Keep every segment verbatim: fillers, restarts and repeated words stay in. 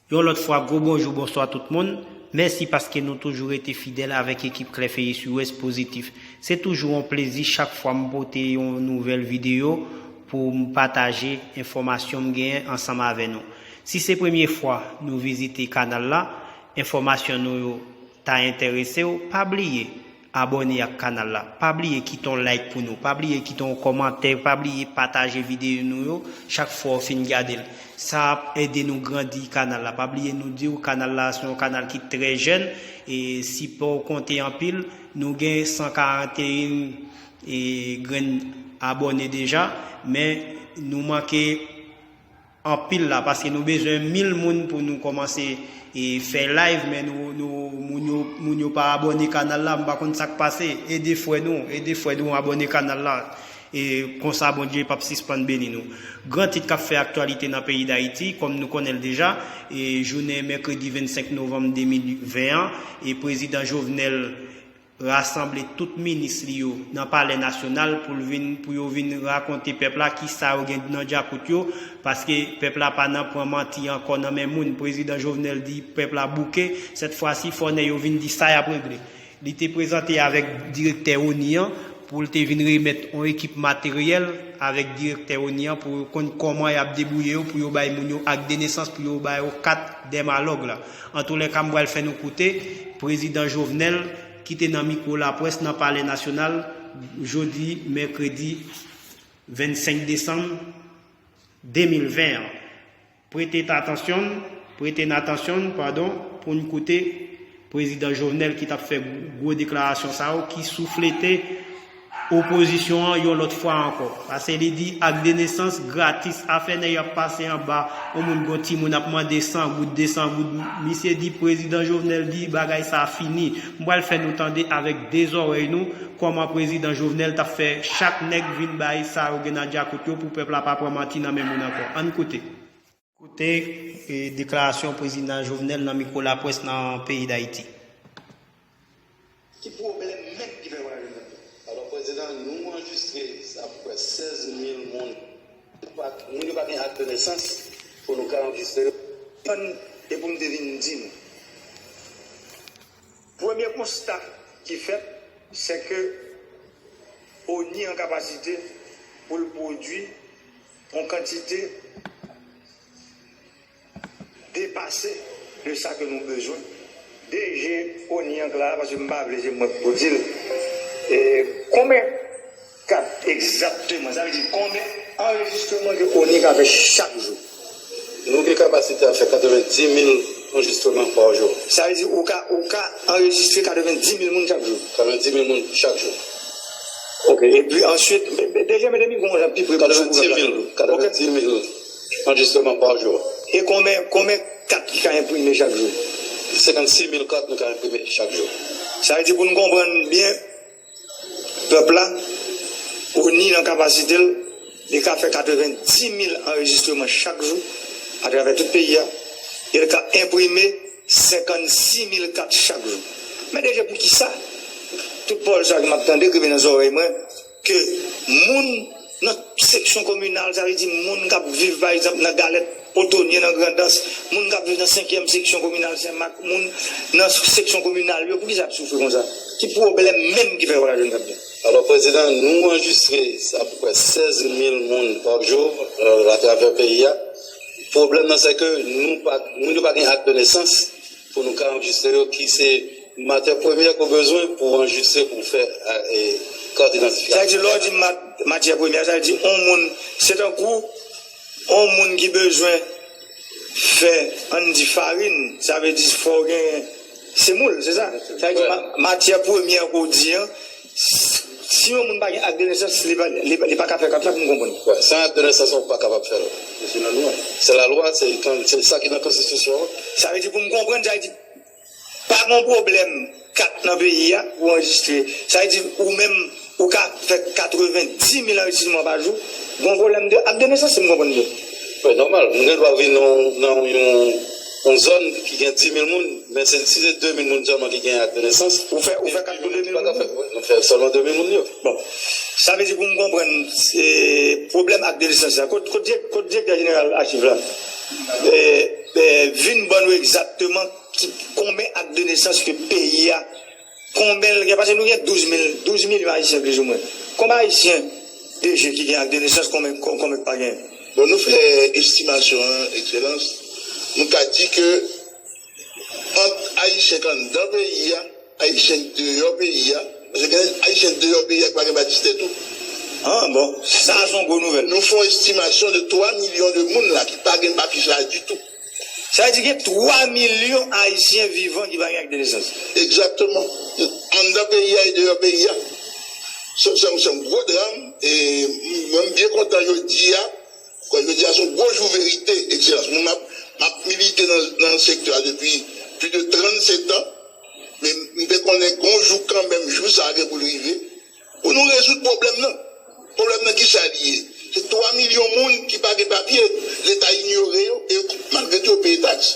Yon lòt fwa, gwo bonjou, bonswa tout moun. Mèsi paske nou toujou rete fidèl avèk ekip Klè Feyis U S Pozitif. Se toujou yon plezi chak fwa m pote yon nouvèl videyo pou m pataje enfòmasyon m genyen ansanm avè nou. Si se premye fwa nou vizite kanal la, enfòmasyon nou yo ta enterese w, pa bliye abòne ak kanal la. Pa bliye kite yon like pou nou. Pa bliye kite yon kòmantè. Pa bliye pataje videyo nou yo chak fwa w fin gade l. Sa ap ede nou grandi kanal la. Pa bliye nou di w, kanal la se yon kanal ki trè jèn e sipò w konte anpil. Nou gen san karanteyen e grenn abòne deja, men nou manke anpil la, paske nou bezwen mil moun pou nou kòmanse e fè live, men nou, nou, moun yo, moun yo pa abòne kanal la, m pa konn sa k pase. Ede frè nou, ede frè nou abòne kanal la. E konsa Bondye p ap sispann beni nou. Gran tit k ap fè aktyalite nan peyi Dayiti, kòm nou konnen l deja, e jounen mèkredi vennsenk novanm de mil ven an, e prezidan Jovenel rasanble tout minis li yo nan Palè Nasyonal pou l vin, pou yo vin rakonte pèp la kisa yo gen nan djakout yo, paske pèp la pa nan pran manti ankò nan men moun. Prezidan Jovenel di pèp la bouke, sèt fwa si fò nèg yo vin di sa y ap regle. Li te prezante avèk direktè ONI an pou l te vin remèt yon ekip materyèl avèk direktè ONI an pou yo konn kòman y ap debouye yo pou yo bay moun yo ak de nesans, pou yo ba yo kat dèmalòg la. Antoulèka, m pral fè nou koute prezidan Jovenel ki te nan mikwo laprès nan Palè Nasyonal jodi mèkredi vennsenk desanm de mil ven an. Prete atansyon, prete n atansyon, padon, pou n koute prezidan Jovenel ki t ap fè gwo deklarasyon sa yo, ki souflete opozisyon an yon lòt fwa ankò. Paske li di ak de nesans gratis, afè nèg y ap pase anba, yon moun gon timoun ap mande san goud, de san goud. Misye di, prezidan Jovenel di bagay sa fini. M pral fè nou tande avèk de zòrèy nou kòman prezidan Jovenel t ap fè chak nèg vin bay sa yo gen nan djakout yo pou pèp la pa pran manti nan men moun ankò. Ann koute. Koute e, deklarasyon prezidan Jovenel nan mikwo laprès nan peyi Dayiti. Ki pwoblèm menm ki fè yo pa ka jwenn kòb yo? Alò, prezidan, nou anrejistre sa pou prè sèz mil moun. Moun yo pa gen ak de nesans pou nou ka anrejistre yo. Tann, e pou m te vin di nou. Premye konsta ki fèt, se ke ONI an kapasite pou l pwodui yon kantite depase de sa ke nou bezwen. DG ONI an k la, paske m pa vle se mwen k pou di l. E konbyen kat egzakteman, sa vle di konbyen anrejistreman ke ONI ka fè chak jou? Nou gen kapasite a fè katrevendimil anrejistreman pa jou. Sa vle di ou ka, ou ka anrejistre katrevendimil moun chak jou? Katrevendimil moun chak jou. Ok, epi answit, DG mete mikwo an pi pre. Katrevendimil, katrevendimil anrejistreman pa jou. E konbyen, konbyen kat ki ka enprime chak jou? Senkannsis mil kat nou ka enprime chak jou. Sa vle di pou n konprann byen, pèp la, ONI nan kapasite l, li ka fè katrevendimil anrejistreman chak jou atravè tout peyi a, e l ka enprime senkannsis mil kat chak jou. Men DG, poukisa tout pawòl sa yo ke m ap tande k rive nan zòrèy mwen, ke moun nan seksyon kominal, sa vle di moun k ap viv, pa egzanp, nan Galèt Otonye, nan Grandans, moun k ap viv nan senkyèm seksyon kominal Senmak, moun nan seksyon kominal yo, poukisa y ap soufri konsa? Ki pwoblèm menm ki fè yo pa ka jwenn kòb yo? Alò, prezidan, nou anrejistre apeprè sèz mil moun pa jou, euh, atravè peyi a. Pwoblèm nan, se ke nou pa, moun yo pa gen ak de nesans pou nou ka anrejistre yo, ki se matyè premyè ke w bezwen pou w anrejistre, pou w fè, e, kat idantifikasyon. Sa vle di, lè w di mat-, matyè premyè, sa vle di yon moun, se tankou yon moun ki bezwen fè, ann di, farin, sa vle di fò w gen semoul, se sa? Sa vle di ma-, matyè premyè ke w di an, si yon moun pa gen ak de nesans, li pa, li pa, li pa ka fè kat la, pou m konprann. Wè, san ak de nesans, ou pa kapab fè l. Se lalwa. Se lalwa, se kan-, se sa ki nan konstitisyon an. Sa vle di, pou m konprann, sa vle di, pa gen pwoblèm kat nan peyi a pou anrejistre. Sa vle di, ou menm, ou ka fè katrevendimil anrejistreman pa jou, gen pwoblèm de ak de nesans, si m konprann byen. Wi, nòmal. Moun gen dwa viv nan, nan yon, yon zòn ki gen dimil moun, men se, si se demil moun sèlman ki gen ak de nesans, ou fè, ou fè kat pou demil moun? Ou pa ka fè, wi, nou fè sèlman demil moun yo. Bon. Sa vle di, pou m konprann, se pwoblèm ak de nesans la. Kot, kot dirèk-, kot direktè jeneral achiv la? E, e, vin ban nou egzakteman ki, konbyen ak de nesans ke peyi a, konbyen l gen, paske nou gen douz mil, douz milyon Ayisyen plizoumwen. Konbyen Ayisyen deja ki gen ak de nesans, konbyen, kon- konbyen k pa gen? Bon, nou fè estimasyon an, Ekselans. Nou ka di ke ant Ayisyen k anndan peyi a, Ayisyen k deyò peyi a, paske gen Ayisyen k deyò peyi a ki pa gen batistè tou. Ah, bon, sa se yon gwo nouvèl. Nou fè yon estimasyon de twa milyon de moun la ki pa gen papye sa ditou. Sa vle di gen twa milyon Ayisyen vivan ki pa gen ak de nesans. Egzakteman. Anndan peyi a e deyò peyi a. Se se- se yon gwo dram. E mwen, m byen kontan jodi a. Jodi a se yon gwo jou verite, Ekselans. Mwen, m ap, m ap milite nan, nan sektè a depi plis de trannsetan. Men m te konnen gon jou kanmenm, jou sa a gen pou l rive. Pou nou rezoud pwoblèm nan. Pwoblèm nan, kisa li ye? Se twa milyon moun ki pa gen papye, Leta inyore yo, e malgre tou yo peye taks.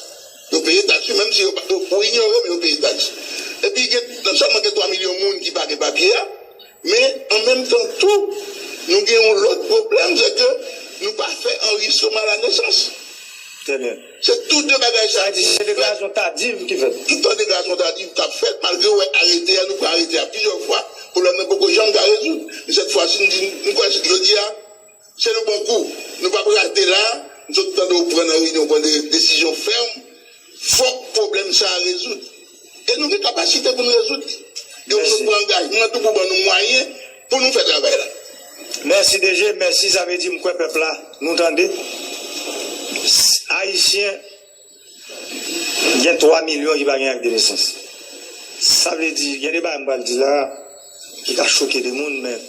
Yo peye taks, wi, menm si yo pa, yo, yo inyore, men yo peye taks. Epi gen, non sèlman gen twa milyon moun ki pa gen papye a, men an menm tan tou, nou gen yon lòt pwoblèm, se ke nou pa fè anrejistreman a la nesans. Trè byen. Se tou de bagay sa. Sa vle di se deklarasyon tadiv ki fèt. Tout tan deklarasyon tadiv k ap fèt, malgre w wè arete a, nou pran arete a plizyè fwa, pwoblèm nan poko janm ka rezoud. Men sèt fwa si, n di, n kwè jodi a, se le bon kou. Nou p ap rate la, n sot tande w pran nan reyinyon, w pran de desizyon fèm. Fòk pwoblèm sa a rezoud. E nou gen kapasite pou n rezoud li. E nou pran angajman tou pou ban nou mwayen pou nou fè travay la. Mèsi, D G, mèsi. Sa vle di, m kwè pèp la, nou tande. Ayisyen, gen twa milyon ki pa gen ak de nesans. Sa vle di, gen de bagay m pral di la, ki ka choke de moun, men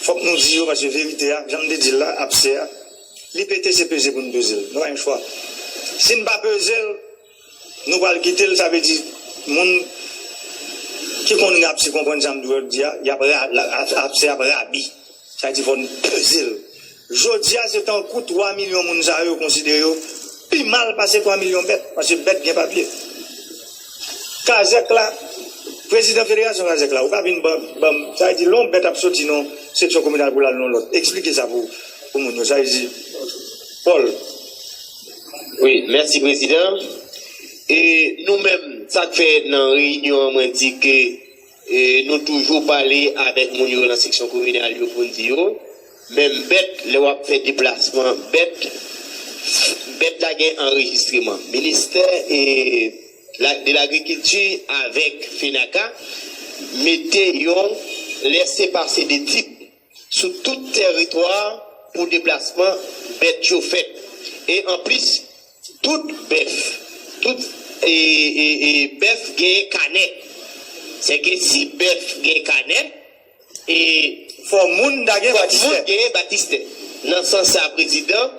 fòk nou di yo, paske verite a, jan m te di l la, absè a, li pete, se peze pou n peze l. Nou pa gen chwa. Si n pa peze l, nou pral kite l, sa vle di, moun ki konn absè konprann sa m di w di a, y ap ra- la- absè ap rabi. Sa vle di fò n peze l. Jodi a, se tankou twa milyon moun sa yo, yo konsidere yo pi mal pase twa milyon bèt, paske bèt gen papye. Kazèk la, prezidan federasyon Kazèk la, ou pa vin ban, ban, sa vle di lè yon bèt ap soti nan seksyon kominal pou l al nan lòt. Eksplike sa pou, pou moun yo. Sa vle di, Paul. Wi, mèsi prezidan. E nou menm, sa k fè nan reyinyon an, mwen di ke e nou toujou pale avèk moun yo nan seksyon kominal yo pou n di yo, menm bèt, lè w ap fè deplasman bèt, bèt la gen anrejistreman. Ministè e la- de lagrikilti avèk FENAKA mete yon lèsepase de tip sou tout tèritwa pou deplasman bèt yo fèt. E anplis, tout bèf, tout e, e, e, bèf gen kanè. Sèke si bèf gen kanè, e fò moun ta gen fò batistè. Moun gen batistè. Nan sans sa, prezidan,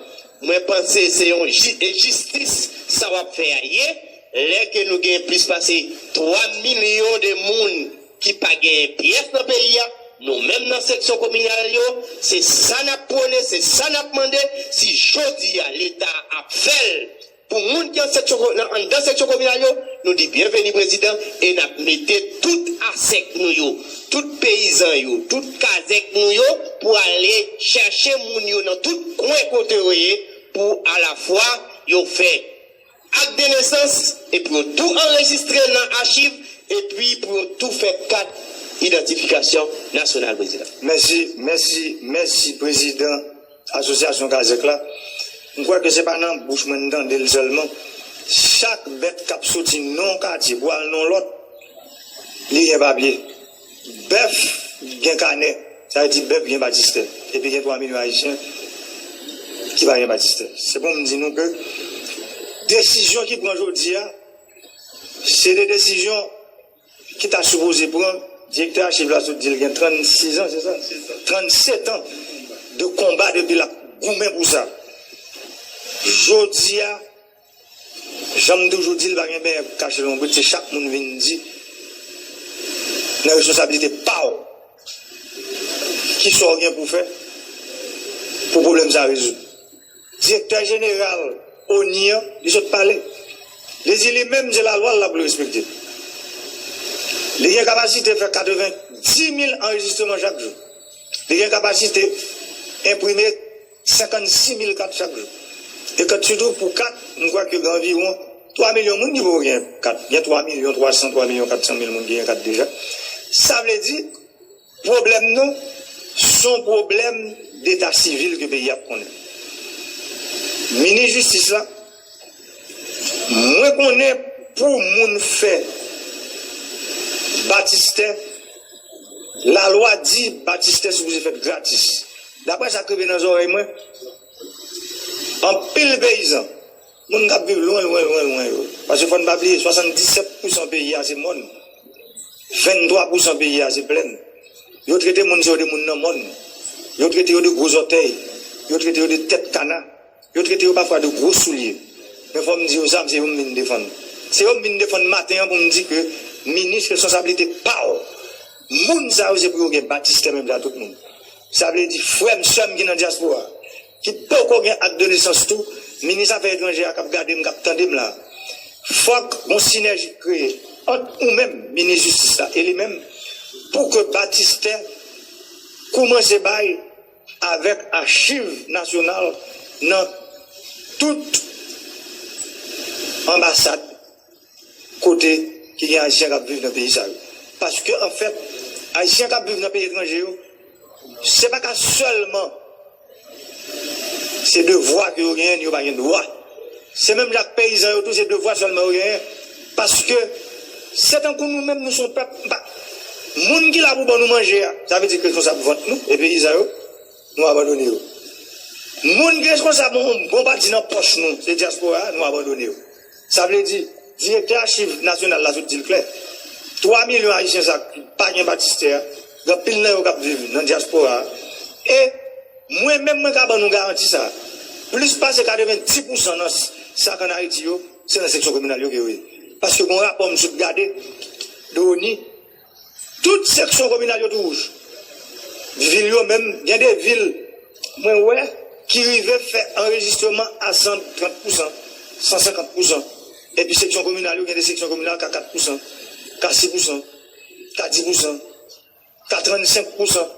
mwen panse se yon ji- e jistis sa w ap fè a ye, lè ke nou gen plis pase twa milyon de moun ki pa gen pyès nan peyi a, nou menm nan seksyon kominal yo, se sa n ap pwone, se sa n ap mande, si jodi a Leta ap fè l pou moun ki an seksyon ko- nan- anndan seksyon kominal yo, nou di byenveni prezidan, e n ap mete tout asèk nou yo, tout peyizan yo, tout kazèk nou yo pou ale chèche moun yo nan tout kwen kote yo ye, pou alafwa yo fè ak de nesans, epi yo tou anrejistre nan achiv, epi pou yo tou fè kat idantifikasyon nasyonal, prezidan. Mèsi, mèsi, mèsi, prezidan asosyasyon Kazèk la. M kwè ke se pa nan bouch mwen n tande l sèlman. Chak bèt k ap soti nan yon katye pou al nan yon lòt, li gen papye. Bèf gen kanè, sa vle di bèf gen batistè. Epi gen twa milyon Ayisyen ki pa gen batistè. Se pou m di nou ke desizyon ki pran jodi a, se de desizyon ki ta sipoze pran. Direktè achiv la sot di l gen trannsis an, se sa? Trannsetan de konba depi l ap goumen pou sa. Jodi a, jan m toujou di l, pa gen benyen k kache lonbrit, se chak moun vin di nan responsablite pa w kisa w gen pou fè pou pwoblèm sa rezoud. Direktè jeneral ONI an, li sot pale. Li di li menm se lalwa l la pou l respekte. Li gen kapasite fè katrevenndimil anrejistreman chak jou. Li gen kapasite enprime senkannsis mil kat chak jou. E kat sitou pou kat, m kwè ke gen anviwon twa milyon moun ki poko gen kat. Gen twa milyon twa san, twa milyon kat san mil moun ki gen kat deja. Sa vle di, pwoblèm nou, se yon pwoblèm deta sivil ke peyi a ap konnen. Minis jistis la, mwen konnen pou moun fè batistè, lalwa di batistè sipoze fèt gratis. Daprè sa k rive nan zòrèy mwen, anpil peyizan, moun k ap viv lwen, lwen, lwen, lwen yo. Paske fò n pa bliye, swasanndisèt pousan peyi a se mòn. Venntwa pousan peyi a se plèn. Yo trete moun sa yo de moun nan mòn. Yo trete yo de gwo zòtèy. Yo trete yo de tèt kana. Yo trete yo pafwa de gwo soulye. Men fò m di yo sa, se yo m vin defann. Se yo m vin defann maten an pou m di ke minis responsablite pa w. Moun sa yo se pou yo gen batistè menm jan ak tout moun. Sa vle di frè m, sè m ki nan dyaspora, ki poko gen ak de nesans tou, minis afè etranjè a k ap gade m, k ap tande m la. Fòk yon sinèji kreye ant ou menm, minis jistis la, e li menm, pou ke batistè koumanse bay avèk achiv nasyonal nan tout anbasad kote ki gen Ayisyen k ap viv nan peyi sa yo. Paske, anfèt, Ayisyen k ap viv nan peyi etranje yo, se pa ka sèlman se devwa ke yo genyen, yo pa gen dwa. Se menm jan ak peyizan yo tou, se devwa sèlman yo genyen. Paske se tankou nou menm, nou se yon pèp. Pa, moun ki la pou ban nou manje a, sa vle di ke responsab vant nou, e peyizan yo, nou abandone yo. Moun ki responsab yon bon pati nan pòch nou, se dyaspora a, nou abandone yo. Sa vle di, direktè achiv nasyonal la sot di l klè. Twa milyon Ayisyen sa ki pa gen batistè a, gen anpil nan yo k ap viv nan dyaspora a. E mwen menm, mwen ka ban nou garanti sa. Plis pase katrevenndis pousan nan s-, sa k ann Ayiti yo, se nan seksyon kominal yo ke yo ye. Paske gen yon rapò m sot gade, de ONI, tout seksyon kominal yo tou wouj. Vil yo menm, gen de vil, mwen wè, ki rive fè anrejistreman a san trant pousan, san senkant pousan. Epi seksyon kominal yo, gen de seksyon kominal ka kat pousan, ka sis pousan, ka dis pousan, ka trannsenk pousan.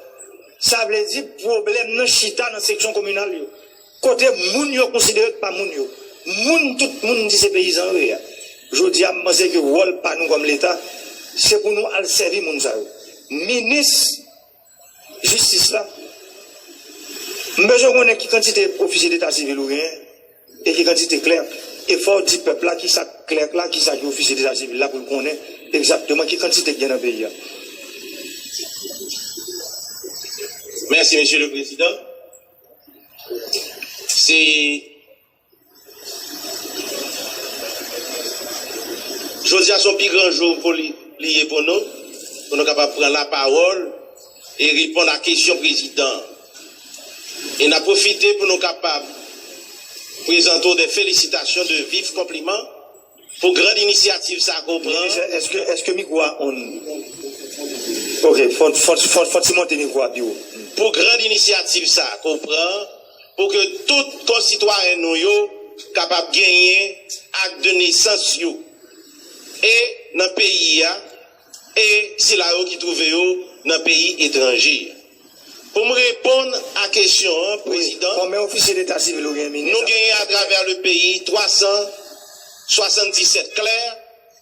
Sa vle di pwoblèm nan chita nan seksyon kominal yo. Kote moun yo konsidere k pa moun yo. Moun, tout moun di se peyizan yo ye a. Jodi a, m panse ke wòl pa nou kòm Leta, se pou nou al sèvi moun sa yo. Minis jistis la, m bezwen konnen ki kantite ofisye deta sivil ou genyen e ki kantite klèk. E fò w di pèp la kisa k klèk la, kisa ki ofisye deta sivil la pou l konnen egzakteman ki kantite k gen nan peyi a. Mèsi, Mesye le Prezidan. Se Jodi a se yon pi gran jou pou li, li ye pou nou, pou nou kapab pran lapawòl e reponn a kesyon prezidan an. E n ap pwofite pou nou kapab prezante w de felisitasyon, de vif konpliman pou gran inisyativ sa a ke w pran. Minis, èske, èske mikwo a on? Ok, fò, fò, fò, fò ti monte mikwo a pi wo. Pou gran inisyativ sa a ke w pran, pou ke tout konsitwayen nou yo kapab genyen ak de nesans yo, e nan peyi a, e sila yo ki twouve yo nan peyi etranje. Pou m reponn a kesyon an, Prezidan, konbyen ofisye deta sivil ou gen, minis? Nou genyen atravè le peyi twa san swasanndisèt klè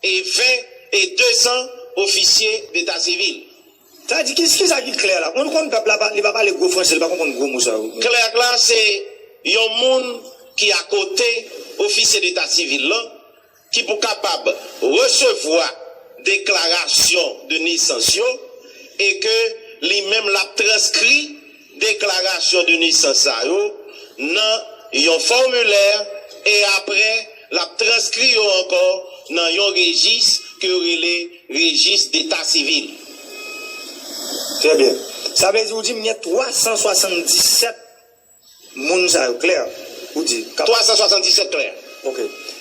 e ven e de san ofisye deta sivil. Sa vle di, ki, kisa ki klèk la? Konn, konn pèp la, pa, li pa pale gwo franse, li pa konprann gwo mo sa yo. Klèk la, se yon moun ki akote ofisye deta sivil lan, ki pou kapab resevwa deklarasyon de nesans yo, e ke li menm l ap transkri deklarasyon de nesans sa yo nan yon fòmilè, e apre, l ap transkri yo ankò nan yon rejis ke yo rele rejis deta sivil. Trè byen. Sa vle di, ou di m gen twa san swasanndisèt moun sa yo, klè, ou di, k ap twa san swasanndisèt klè. Ok.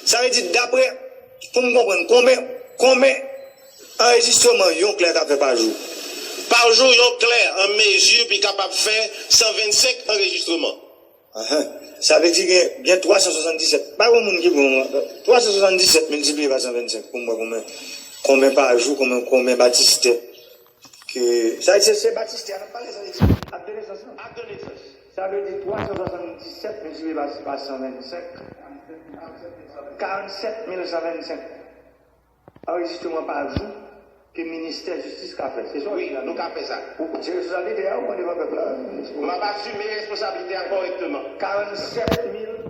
Sa vle di, daprè, pou m konprann, konbyen, konbyen anrejistreman yon klè ka fè pa jou? Pa jou, yon klè an mezi pou l kapab fè san vennsenk anrejistreman. Ahan. Sa vle di gen, gen twa san swasanndisèt. Pa gen moun ki bon, twa san swasanndisèt miltipliye pa san vennsenk pou m wè konbyen, konbyen pa jou, konbyen, konbyen batistè. Ke, sa, se, se batistè a n ap pale, sa vle di ak de nesans lan. Ak de nesans. Sa vle di twa san swasanndisèt miltipliye pa, pa san vennsenk, karannsèt mil san vennsenk anrejistreman pa jou ke ministè jistis ka fè. Se sa w di la? Wi, nou ka fè sa. Ou jere responsabilite a, ou pran devan pèp la. M ap asime responsablite a kòrèkteman. Karannsèt mil